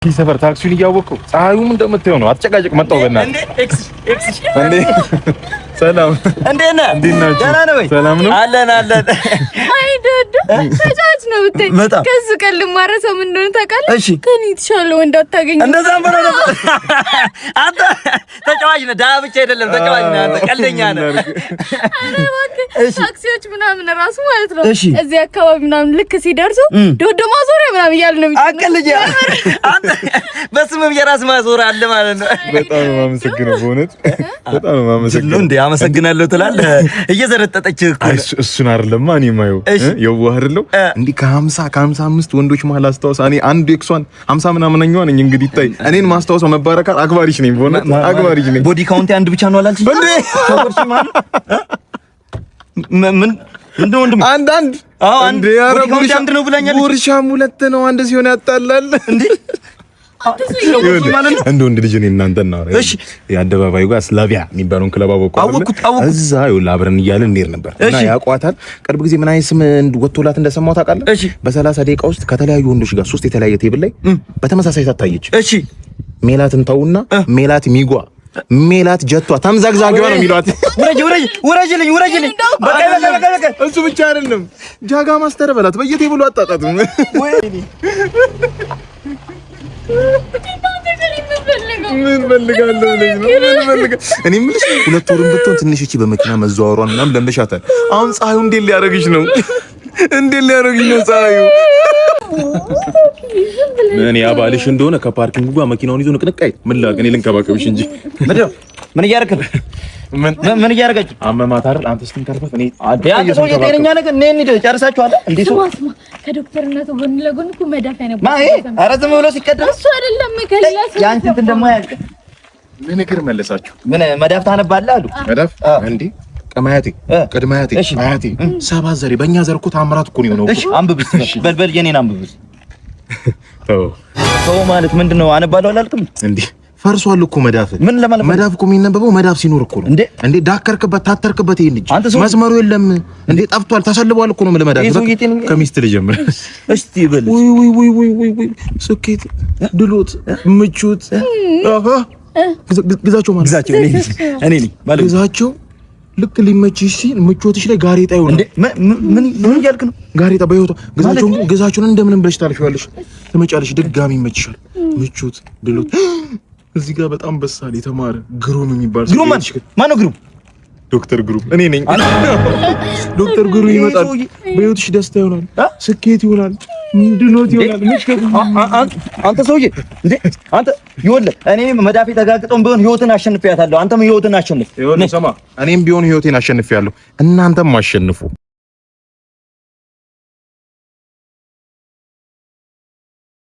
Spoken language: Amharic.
ሰፈር ታክሲውን እያወቅኸው ፀሐዩም እንደምታየው ነው። አትጨቃጨቅ። መጣሁ በእናትህ። እንዴ ሰላም፣ እንዴት ነህ? እንዴት ናችሁ? ደህና ነህ ወይ? ሰላም ነው? አለን አለን። አይ ዶዶ ተጫዋች ነው ብታይ። በጣም። ከዚህ ቀን ልማረሰው ምን እንደሆነ ታውቃለህ? እሺ። ከኔ የተሻለ ወንድ አታገኝም። እንደዛም ብሎ ነበር። አንተ ተጫዋች ነህ፣ ድሀ ብቻ አይደለም ተጫዋች ነህ አንተ፣ ቀልደኛ ነህ። ኧረ እባክህ ታክሲዎች ምናምን ራሱ ማለት ነው እዚህ አካባቢ ምናምን ልክ ሲደርሱ ዶዶ ማዞሪያ ምናምን እያሉ ነው የሚጭኑት። አቀልጅ አንተ፣ በስምም የራስ ማዞር አለ ማለት ነው። በጣም ነው የማመሰግነው፣ በእውነት በጣም ነው የማመሰግነው። እንዴ አመሰግናለሁ ትላለህ፣ እየዘረጠጠች እኮ አይ ነው። እሱን አይደለማ እኔ የማየው የዋህ አይደለሁ እንዲህ ከ50 ከ55 ወንዶች መሀል አስታውሳ እኔ አንዱ ex ዋን 50 ምናምነኛዋ ነኝ። እንግዲህ ይታይ እኔን ማስታወሷ መባረካት። አክባሪሽ ነኝ፣ በእውነት አክባሪሽ ነኝ። Body count ኤ አንድ ብቻ ነው አላልሽ? እንዴ ተወርሽ ማለት ምን ምንድን ነው ወንድሜ? አንድ አንድ አዎ አንድ። እንዴ ኧረ Body count ኤ ጉርሻ አንድ ነው ብላኛለች። ጉርሻም ሁለት ነው። አንድ ሲሆን ያጣላል። እንዴ ማለት ነው። እንደ ወንድ ልጅ እኔ እናንተ እናወራ። የአደባባዩ ጋር ስላቪያ የሚባለውን ክለብ አወቅኩ አይደለ? አወቅኩት፣ አወቅኩት። እዛ ይኸውልህ አብረን እያለን እንሄድ ነበር እና ያውቋታል። ቅርብ ጊዜ ምን አይነት ስም ወጥቶላት እንደሰማሁ ታውቃለህ? እሺ። በ30 ደቂቃ ውስጥ ከተለያዩ ወንዶች ጋር ሶስት የተለያየ table ላይ በተመሳሳይ ሰዓት ታየች። ሜላትን ተውና ሜላት ሚጓ፣ ሜላት ጀቷ፣ ተምዘግዛጊዋ ነው የሚሏት። ውረጅ ውረጅ ውረጅልኝ ውረጅልኝ። በቃ በቃ በቃ በቃ። እሱ ብቻ አይደለም፣ ጃጋ ማስተር በላት በየ table ኡ አጣጣትም። ወይኔ። ምን ፈልጋለሁ ልጅ ነው ምን ፈልጋ እኔ የምልሽ 2 ወርም ብትሆን ትንሽ እቺ በመኪና መዘዋወሯን ምናምን ለምደሻታል። አሁን ፀሐዩ እንዴት ሊያደርግሽ ነው? እንዴት ሊያደርግሽ ነው ፀሐዩ? ምን ያ ባልሽ እንደሆነ ከ parking ጋር መኪናውን ይዞ ንቅንቅ አይ ምን ላድርግ እኔ ልንከባከብሽ እንጂ። ምንድን ነው? ምን እያደረክ ነው? ምን ምን እያደረገች? አመማት አይደል? አንተ ስትንከርፈት እኔ አንተ ሰውዬ ጤነኛ ነገር እኔ እንሂድ። ጨርሳችኋል እንዴ? ሰው ስማ ስማ፣ ከዶክተርነቱ ጎን ለጎን እኮ መዳፍ ያነባል። ማ ይሄ? ኧረ ዝም ብሎ ሲቀደም እሱ አይደለም ከሌላ ሰው የአንቺ እንትን ደግሞ አያልቅም። ምን እግር መለሳችሁ? ምን መዳፍ ታነባለህ አሉ። መዳፍ እንዴ ቀማያቴ ቅድማያቴ አያቴ ሰባት ዘሬ በእኛ ዘር እኮ ታምራት እኮ ነው የሆነው። እሺ አንብብ እስኪ፣ በል በል የኔን አንብብ እስኪ። ተው። ተው ማለት ምንድን ነው? አነባለሁ አላልክም? እንዴ ፈርሷል እኮ መዳፍ። ምን ለማለት? መዳፍ እኮ የሚነበበው መዳፍ ሲኖር እኮ ነው። እንዴ? እንዴ ዳከርክበት፣ ታተርክበት። ይሄን ልጅ አንተ ሰው መስመሩ የለም እንዴ ጠፍቷል፣ ተሰልቧል እኮ ነው የምልህ። መዳፍ ይሄ ሰውዬ ጤነኛ ከሚስት ልጀምር። እስቲ በል። ውይ ውይ ውይ ውይ ውይ ውይ፣ ስኬት፣ ድሎት፣ ምቾት፣ አሃ ግዛቸው ማለት ግዛቸው እኔ እኔ ነኝ ማለት ግዛቸው ልክ ሊመችሽ ሲል ምቾትሽ ላይ ጋሬጣ ይሆናል። እንዴ ምን ምን ምን እያልክ ነው? ጋሬጣ በህይወቷ ግዛቸውን ግዛቸውን እንደምንም ብለሽ ታልፊዋለሽ፣ ትመጫለሽ፣ ድጋሚ ይመችሻል። ምቾት፣ ድሎት እዚህ ጋር በጣም በሳል የተማረ ግሩም የሚባል ሰው ግሩም ማን ማነው? ግሩም? ዶክተር ግሩም እኔ ነኝ። ዶክተር ግሩም ይመጣል። በህይወትሽ ደስታ ይሆናል፣ ስኬት ይሆናል፣ ድሎት ይሆናል። ምቾት አንተ ሰውዬ እንዴ አንተ ይኸውልህ፣ እኔ መዳፌ ተጋግጦም ቢሆን ህይወትን አሸንፊያታለሁ። አንተም ህይወትን አሸንፍ። ይኸውልህ ስማ፣ እኔም ቢሆን ህይወቴን አሸንፊያለሁ፣ እናንተም አሸንፉ።